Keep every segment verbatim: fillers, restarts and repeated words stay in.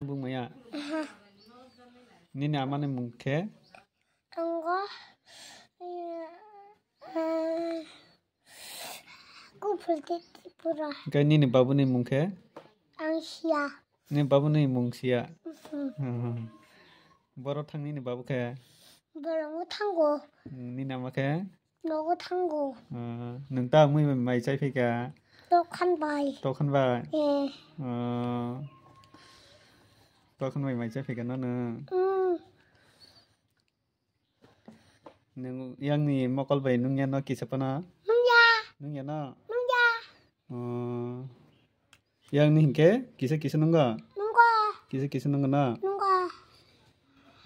Bumaya. Aha. Nini amani mung khe? Anggo. Eh, Kupul Tripura. Khe nini babuni mung khe? Ang siya. Nini babuni mung siya? Mhm. Hmm. Boro thang nini babu khe? Borok thango. Hmm, nini ama khe? Nogo thango. Ah, nwng ta mui mai chai phaikha? Tokhan bai. Tokhan bai? Eh. Ah. Tokhan bai mai chai phaikha no nwng? Hmm. Nwng yangni mokol bai nungya no kisa phano? Nungya. Nungya no? Nungya. Oh. Yangni hinkhe kisa kisa nungo? Nungo. Kisa kisa nungo no? Nungo.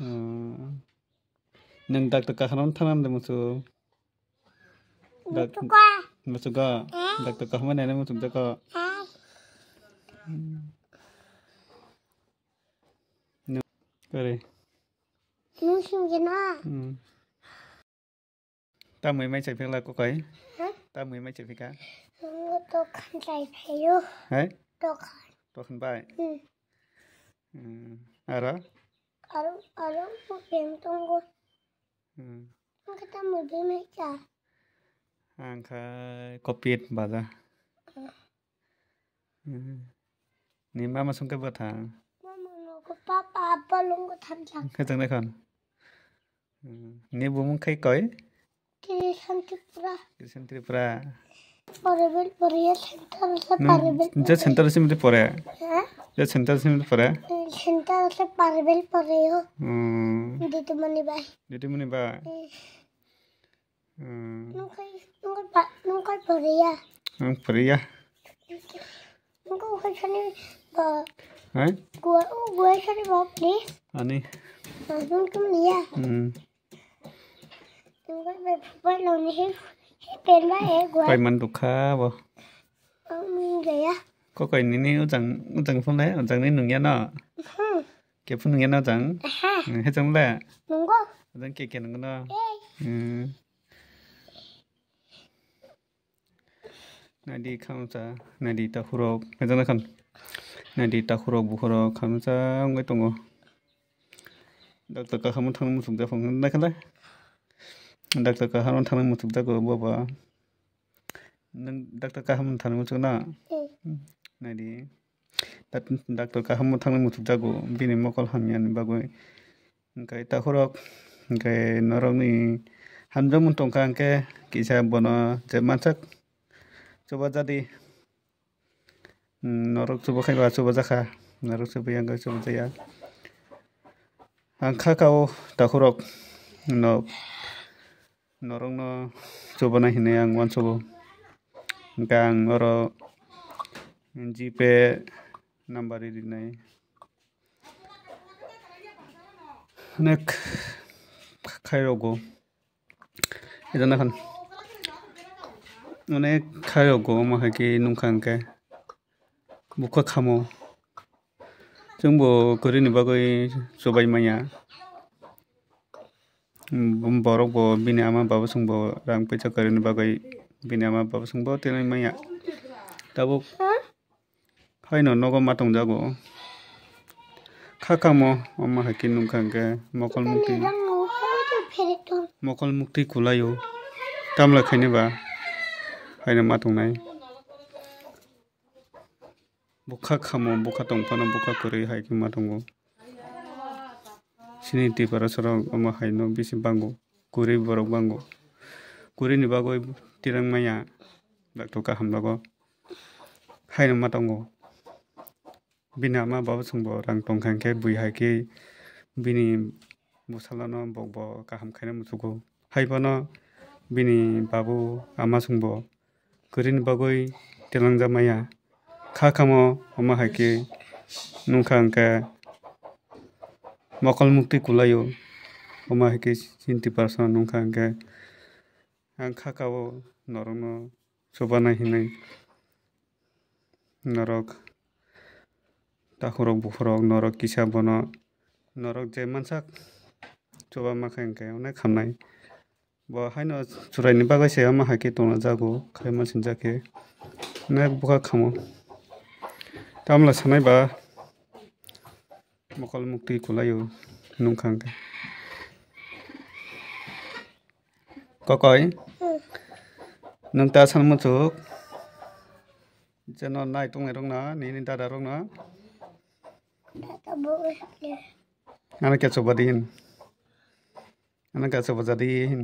Oh. Nwng doctor kaham thangna de muchung? Dak-, muchungo. Muchungo? Eh? Doctor kaham naina muchung jako? Eh. Hmm. Nwng kare? Nwng singkhe na? Hmm. Tamwi mai chai phikla kokoi? Ha? Tamwi mai chai phika? Nwng tokhan chai phaio. Hai? Tokhan. Tokhan bai? Hmm. Hmm. Aro? Aro, aro beng tongo. Hmm. Ang khe tamwi bai mai cha. Ang khe kopit baja. Hmm. Hmm. Ni mama songkhe bwthang? Mama nogo papa apa longo thanjak. Khe chang naikhan? Hmm. Ni bumung khai koi? Kisan Tripura. Kisan Tripura. Parabel Poriya center se. Nwng Parabel je Poriya. Center sim de pore? Ha? Je center sim de pore? Eh, center se Parabel Poriya. Hmm. Ditimoni bai. Ditimoni bai? Eh. Hmm. Nungkai, nungkai pa, nungkai Poriya. Nung Poriya. Nungkai ukai sani ba. Hai? Gua, u gua sani ba, please. Ani. Ah, nungkai Poriya. Hmm. Pai man dukha bo. Kokoi nini ujang, ujang phone le, ujang ni nungya no. Ke phone nungya no ujang. He chang le. Ujang ke ke nung no. Naidi khamsa, naidi takhurok, naidi takhurok bukhurok khamsa wngwi tongo. Doctor kaham thangna muchukjak phang naikha le. Doctor kaham thangna muchukjago baba. Nwng doctor kaham thangna muchukna? Naidi. Doctor kaham thangna muchukjago bini mokol hamyani bagwi. Hwnkhe takhurok, hwnkhe norokni hamjakmung tongkha, hwnkhe kisa bono je mansak chuba jadi. Norok chuba khaiba chuba jakha, norok chuba yangkha chuba jaya. Ang kha kao takhurok no, norokno chubana hinwi ang uansugo. Hwnkhe ang oro GPay number rinai. Onek khairokgo. Ejana khan. Onek khairokgo, omo hai khe nungkha hwnkhe. Bukha khamo. Chwngbo kwrwini bagwi chubai manya. Borokbo bini ama baba chwngbo rang paisa kwrwini bagwi bini ama baba chwngbo tenwi manya. Tabuk. Haino nogo ma tongjago. Kha kamo, omo hai khe nungkha hwnkhe mokol mukti, mokol mukti kulaio. Tamla khaini ba haino ma tongnai. Bukha kamo, bukha tong phano bukha kwrwi hai khe ma tongo. Chini Tiprasa rok omo hai no bisi bango, kwrwi borok bango. Kwrwi ni bagwi tirang maya, doctor kaham rogo haino ma tongo. Bini ama baba chwngbo rang tong kha hwnkhe bui hai khe bini bwsala no bokbo kaham khaina muchugo. Hai phano bini babu ama chwngbo kwrwini bagwi tilangjak maya. Kha kamo omo hai khe nungkha hwnkhe mokol mukti kulaio. Omo hai khe chini Tiprasa nungkha hwnkhe ang kha kao norokno chubanai hinwi norok takhurok bukhurok norok kisa bono norok je mansak chuba ma khe hwnkhe onek hamnai. Bo haino chwraini bagwi se omo hai khe tongna jago, khaima sinjak khe. Onek bwkha khamo. Tamla sanai ba Mokol mukti kulaio nungkhang khe. Kokoi, nwng ta san muchuk? Jeno nai tongnai rokno, nini dada rokno. Ano khe chubadi hin. Ano khe chubajadi hin.